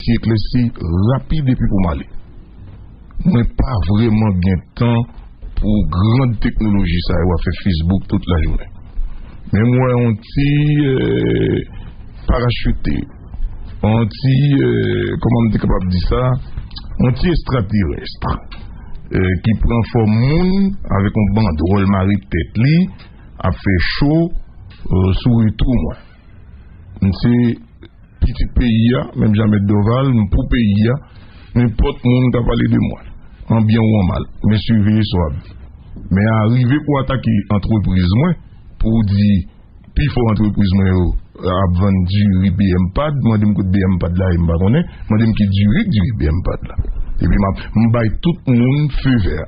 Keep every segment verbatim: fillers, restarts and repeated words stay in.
ti eklèsi rapid epi pou m ale. Mwen pa vrèman gen tan pou grand teknoloji sa yo, ap fè Facebook tout lajounen. Men m wè yon ti, eh, parachite, yon ti, eh, kòman m te kapab di sa, yon ti estraterès, eh, ki pran fòm moun avèk yon bandwòl mare tèt li, ap fè cho, eh, sou retou mwen. M se pitit peyi a, menm jan Mèt Dorval, m pou peyi a, nenpòt moun ka pale de mwen, an byen ou an mal, men siveye sa w ap di. Men arive pou atake antrepriz mwen, pou w di, pi fò antrepriz mwen yo ap vann diri B M Pad, mande m kot B M Pad la ye, m pa konnen, mande m ki diri k diri B M Pad la. Epi m ap, m bay tout moun fe vè.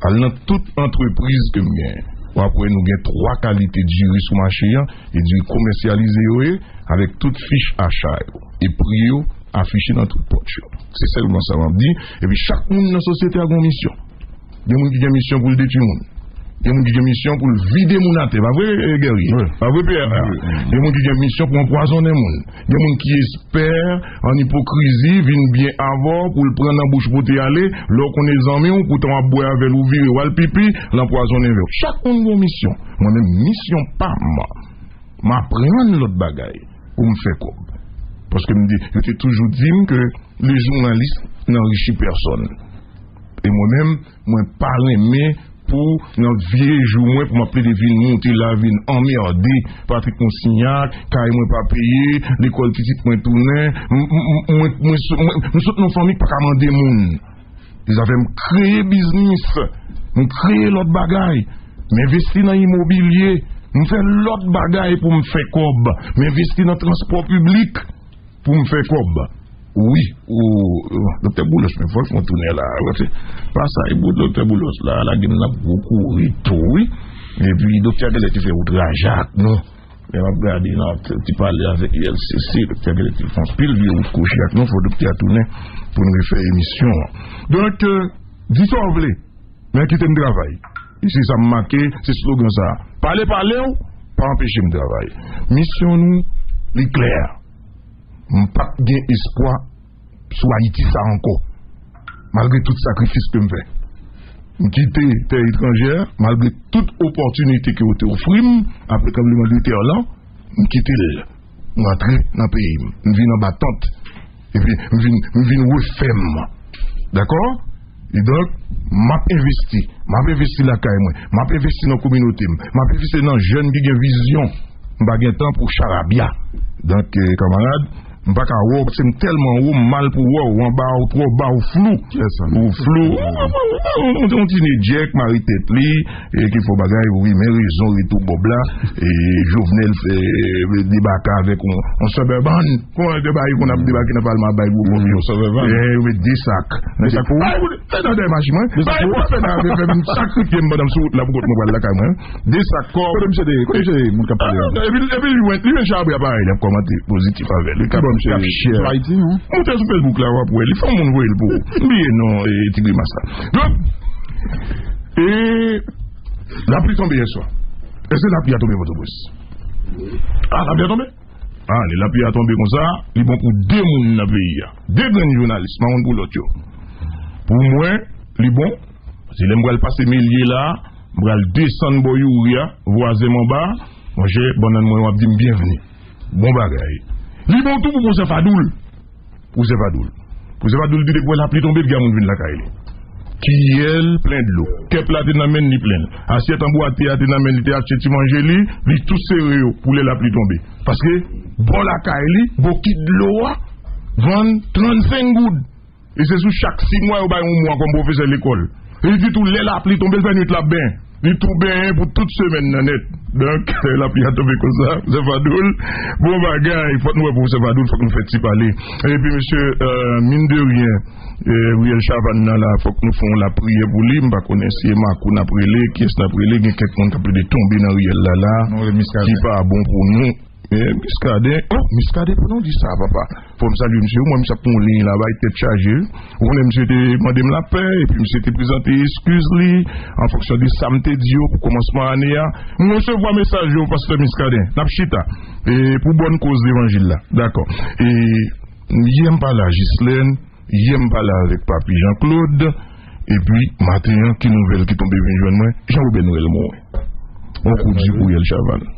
Al nan tout antrepriz ke m genyen. W ap wè nou gen twa kalite diri sou mache an, e diri komèsyalize yo ye, avèk tout fich acha yo. E pri yo afiche nan tout pòch yo. Se sèlman sa m ap di. Epi chak moun nan sosyete a gen yon misyon. Gen moun ki gen misyon pou l detwi moun. Gen moun ki gen misyon pou l vide moun atè. Pa vre, eh, Guerrier? Wi. Pa vre, P R A? Wi, wi. Gen moun ki gen misyon pou anpwazonnen moun. Gen moun ki espè an ipokrizi, vin byen avè w pou l pran nan bouch pote ale, lè w konnen zanmi w, poutan w ap bwè avè l, ou vire w al pipi, l anpwazonnen vè w. Chak moun gen yon misyon. Mwen menm, misyon pa m, m aprann lòt bagay pou m fè kòb. Paske m di, yo te toujou di m ke le journaliste n'enrichit personne. E mwen menm, mwen pa renmen pou nan vye jou mwen, pou m ap plede vin monte la, vin anmède Patrick Monsignac, kay mwen pa peye, lekòl pitit mwen tounen, m, m, m, mwen, mwen sot, mwen, m sot nan fanmi k pa ka mande moun. Dezafè m kreye biznis, m kreye lòt bagay, m envesti nan imobilye, m fè lòt bagay pou m fè kòb, m envesti nan transpò piblik pou m fè kòb. Wi, o, Doktè Boulos, men fò l fè yon tounen la. Paske, pasaj pou Doktè Boulos la, lage m nan gwo kouri tou, wi. Epi, Doktè a genlè te fè outraj ak nou. Lè m ap gade nan ti pale avèk U L C C, Doktè a genlè te fè anpil vye wout kwochi ak nou, fò Doktè a tounen pou n refè emisyon an. Donk, euh, di sa w vle. Men kite m travay. E se sa m make, se slogan sa a. Pale, pale w, pa anpeche m travay. Misyon nou, li klè. M p ap gen espwa sou Ayiti sa ankò. Malgre tout sakrifis ke m fè. M kite tè etranjè, malgre tout opòtinite ke yo te ofri m, apre tranbleman de tè lan, m kite l. M rantre nan peyi m. M vin anba tant. Epi, m vin, m vin refè m. Dakò? E donk, m ap envesti. M ap envesti lakay mwen. M ap envesti nan kominote m. M ap envesti nan jèn ki gen vizyon. M pa gen tan pou charabya. Donk, eh, kanmarad, m pa ka wè w, paske m tèlman wo, m mal pou wè w, anba w, twò ba, w flou. Ou flou. Ou, ou, ou, ou, ou, ou ti nèdjèk, mare tèt li, e ki fè w bagay, wi, men rezon, retou Bòb la, e Jovenel fè, eh, debake avèk yon, yon Suburban. Kòman te bay, konn ap debake nan palman ap bay gwo kòb yo. Suburban. Eh, yo met de sak. De sak pou ou? Ay, ou, eh, nan dèyè machin mwen. De sak pou ou? Ay, ou fè nan afè fè m sakrifye m pandan m sou wout la pou kont mwen pral lakay mwen. De sak kòb. Kote misye te ye? Kote misye te ye? Moun k ap pale a. Ah, epi, epi li wè, li wè Chabri a parèy, li ap kòmante pozitif avè l. Li k ap, li ap share. Monte sou Facebook la, w ap wè. Monte sou Facebook la, w ap wè. Li fè yon moun voye l pou ou. M bliye non, eh, ti grimas la. Donk, e lapli tonbe yè swa. Èske lapli a tonbe Pòtoprens? Ah, lapli a tonbe? Ah, lè lapli a tonbe konsa, li bon pou de moun nan peyi a. De grenn jounalis, pa moun pou lòt yo. Pou mwen, li bon. Se lè m pral pase Melye la, m pral desann bò Youri a, vwazen m anba, monchè, bannann mwen yo ap di m byenvni. Bon bagay. Li bon tou pou pwofesè Fadoul. Pwofesè Fadoul. Pwofesè Fadoul di depi w wè lapli tonbe, piga moun vin lakay li. Kiyè l plen dlo. Kèp la te nan men l, li plen l. Asyèt an bwa te a te nan men l, li te achte ti manje li, li tou sere yo pou lè lapli tonbe. Paske bò lakay li, bokit dlo a vann trannsenk goud. E se sou chak sis mwa yo bay yon mwa kòm pwofesè lekòl. E li di tou lè lapli tonbe, l fè nwit la ap benyen. Li tou benyen pou tout semèn nan nèt. Donk, lapli a tonbe konsa, pwofesè Fadoul. Bon bagay, fòk nou wè pwofesè Fadoul, fòk nou fè ti pale. Epi mesye, euh, mine de rien, euh, riyèl Chavann nan la, fòk nou fè yon lapriyè pou li. M pa konnen si se Makou n ap rele, kiyès n ap rele, gen kèk moun k ap plede tonbe nan riyèl la la, ki pa bon pou nou. Eh, Muscadin, oh, Muscadin, pou nou di sa, papa. Fò m salye misye, mwen, misye ap pran yon liy la, bay tèt chaje. Ou konnen, misye te mande m lapè, epi misye te prezante eskiz li, an fonksyon de sa m te di yo pou kòmansman ane a. M resevwa mesaj yo, pastè Muscadin. N ap chita. E pou bòn koz levanjil la. Dakò. E Yè m pale a Jislèn, yè m pale avèk Papi Jean Claude, epi maten an, ki nouvèl ki tonbe vin jwenn mwen? Jean Robert Noël mouri. On kou di pou Yèl Chavannes.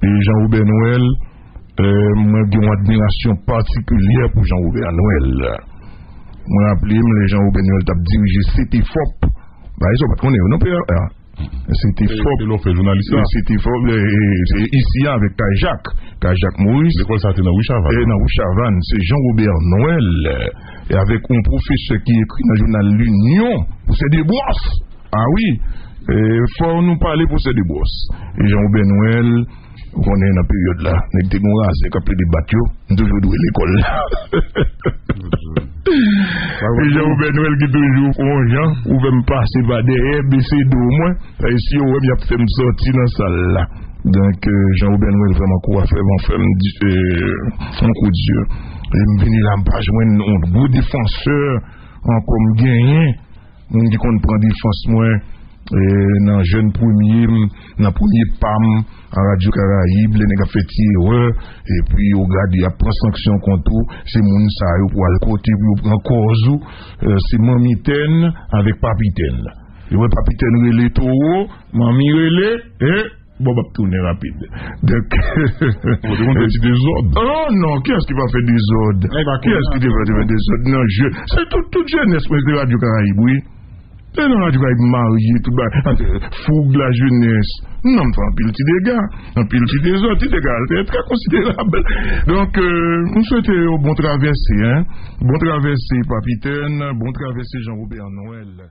E Jean Robert Noël, euh, mwen gen yon admirasyon patikilyè pou Jean Robert Noël. Mwen raple m, lè Jean Robert Noël t ap dirije Setefòp, bagay sa w pa t konnen yo non, P R A. Setefòp. E lè w fè jounalis la. Setefòp, e, e, se isi a avèk Kajak. Kajak Moris. Lekòl sa te nan Ri Chavannes. E nan Ri Chavannes. Se Jean Robert Noël, e avèk yon pwofesè ki ekri nan jounal Linyon, Pwofesè Debwòs. A wi. E, fò nou pale Pwofesè Debwòs. E Jean Robert Noël, ou konnen nan peryòd la, nèg te gen razè k ap plede bat yo, m toujou dwe lekòl la. E Jean Robert Noël ki toujou fè yon jan, ou fè m pase pa dèyè, bese do mwen, e si yo wè m, y ap fè m sòti nan sal la. Donk, euh, Jean Robert Noël vrèman kou a fè m, fè m di, euh, yon kou di. E m vini la, m pa jwenn yon gwo defansè ankò m genyen. Moun ki konn pran defans mwen, e, nan jèn premye m, nan premye pa m, a Radyo Karayib, lè nèg ap fè ti erè, epi yo gade y ap pran sanksyon kont ou, se moun sa yo pou al kote pou yo pran kòz ou, e, se Manmi Tèn avèk Papi Tèn. Yo wè Papi Tèn rele towo, Manmi rele, e, Bòb ap tounen rapid. Donk, ou te konn fè ti dezòd. Oh non, kiyès ki pa fè dezòd? Kiyès ki te pa fè dezòd nan je? Se tout, tout jenès mwen, se Radyo Karayib, wi. Se nan Radyo Karayib m marye, tout bagay. Foug la jenès. Non, m fè anpil ti dega, anpil ti dezòd, ti dega, se trè konsiderab. Donk, euh, m swete yo bon travèse, hein. Bon travèse, Papi Tèn, bon travèse, Jean Robert Noël.